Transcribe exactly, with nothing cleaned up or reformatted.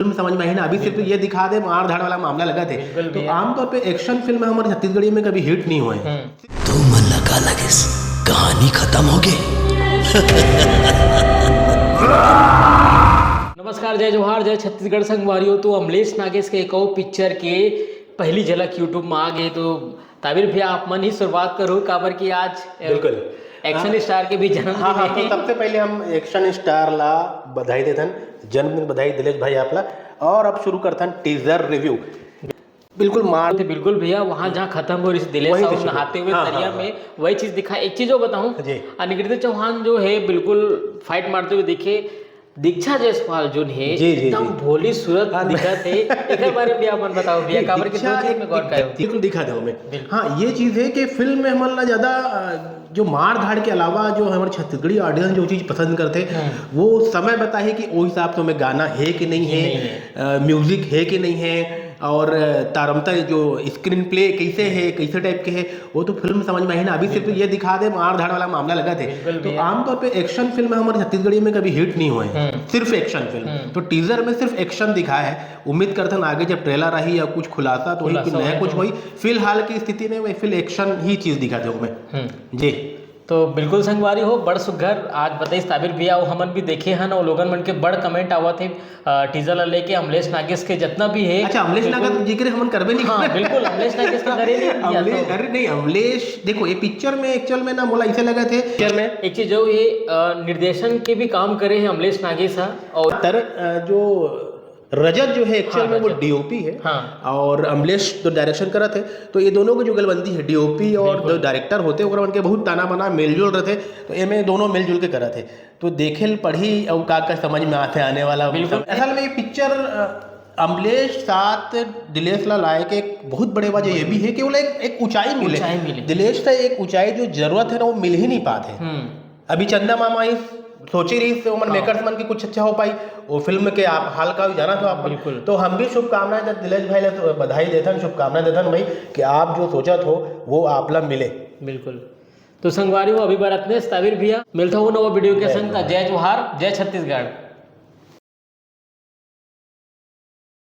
Film समझ में आही ना, अभी सिर्फ ये दिखा दे, मार धाड़ वाला मामला लगथे। बिल्कुल तो भैया। आमतौर पे एक्शन फिल्म हमारे छत्तीसगढ़ी में कभी हिट नहीं होए। हम्म। तुम मन ला का लगिस, कहानी खत्म हो गे? नमस्कार, जय जोहार, जय छत्तीसगढ़ संगवारी हो। तो अमलेश नागेश के एक और पिक्चर के पहली झलक YouTube में आ गए। तो ताबिर भैया, आप मन ही शुरुआत करो, काबर कि आज बिल्कुल। एक्शन स्टार के भी जन्मदिन हाँ हाँ, तो है। सबसे पहले हम एक्शन स्टार ला बधाई देथन, जन्मदिन बधाई दिलेश भाई आप ला। और अब शुरू करथन टीजर रिव्यू। बिल्कुल मार तो बिल्कुल भैया, वहाँ जहाँ खत्म हो रही थी दिलेश वही साहू दिशा। नहाते हुए हाँ, दरिया हाँ, में, वही चीज दिखा। एक चीज और बताऊं, जी। अनिकेत चौहान जो है बिल्कुल फाइट मारते हुए दिखे। दीक्षा जायसवाल जो है जी, जी, एकदम जी। भोली सूरत हाँ, दिखत है। एक बारे में भी आप मन बताओ भैया, काबर के दो दीक्षा चीज एक में गौर करो। बिल्कुल दिखा दे हमें। बिल्कुल। हाँ, ये चीज है कि फिल्म में हमन ला ज्यादा अ, जो मार धाड़ के अलावा जो हमारे छत्तीसगढ़ी ऑडियंस जो चीज पसंद करते, हम्म। वो समय बताही कि वो हिसाब से हमें गाना है कि नहीं नहीं है, म्यूजिक है कि नहीं है, और अ, तारमता जो स्क्रीन प्ले कैसे है, कैसे टाइप के है, वो तो फिल्म समझ में आही ना। अभी सिर्फ ये दिखा दे, मार धाड़ वाला मामला लगथे। बिल्कुल तो भैया। आमतौर पे एक्शन फिल्म हमारे छत्तीसगढ़ी में कभी हिट नहीं होए, हम्म। सिर्फ एक्शन फिल्म। हम्म। तो टीजर में सिर्फ एक्शन दिखा है। उम्मीद करथन आगे जब ट्रेलर आही या कुछ खुलासा तो वही, खुलासा कुछ नया होही कुछ तो। होही। फिलहाल की स्थिति में वही फिल एक्शन ही चीज दिखा दे हमें। हम्म। जी। तो बिल्कुल संगवारी हो, बड़ सुघर आज बताइस ताबिर भैया, वो हमन भी देखे हन, और लोगन मन के बड़ कमेंट आवत हे अ, टीजर ला लेके। अमलेश नागेश के जितना भी है, अच्छा, अमलेश बिल्कुल। नागेश का जिक्र हमन करबे नहीं हाँ, करे। बिल्कुल, अमलेश नागेश का करे नहीं किया अमलेश, तो। अरे नहीं, अमलेश, देखो, ये पिक्चर में एक्चुअल में ना मोला ऐसे लगा थे, पिक्चर में एक चीज जो ये अ, निर्देशन के भी काम करे हैं अमलेश नागेश हा, और तर अ, जो रजत जो है एक्चुअल हाँ, में वो रजत। डीओपी है। हाँ। और अमलेश जो डायरेक्शन करत है, तो ये दोनों की जुगलबंदी है, डीओपी और बिल्कुल। जो डायरेक्टर होते हैं ओकर मन के बहुत ताना बाना मेलजोल रहते, तो एमे दोनों मिलजुल के करत है। तो देखे ल पढ़ी और का का समझ में आते आने वाला। बिल्कुल। असल में ये पिक्चर अ, अमलेश साथ दिलेश ला लाए के एक बहुत बड़े वजह ये भी है कि वो एक, एक ऊंचाई मिले। ऊंचाई मिले। दिलेश से एक ऊंचाई जो जरूरत है ना, वो मिल ही नहीं पाते। हम्म। अभी चंदा मामा इस सोची रही से उमन हाँ। मेकर्स मन की कुछ अच्छा हो पाई, वो फिल्म के आप हाल का भी जाना था आप। बिल्कुल। तो हम भी शुभकामनाएं देत दिलेश भाई ला, तो बधाई देथन, शुभकामनाएं देथन भाई कि आप जो सोचत हो वो आप ला मिले। बिल्कुल। तो संगवारी हो, अभी बर अतने। ताबिर भैया, मिलता हूँ नवा वीडियो के संग। जय जोहार, जय छत्तीसगढ़।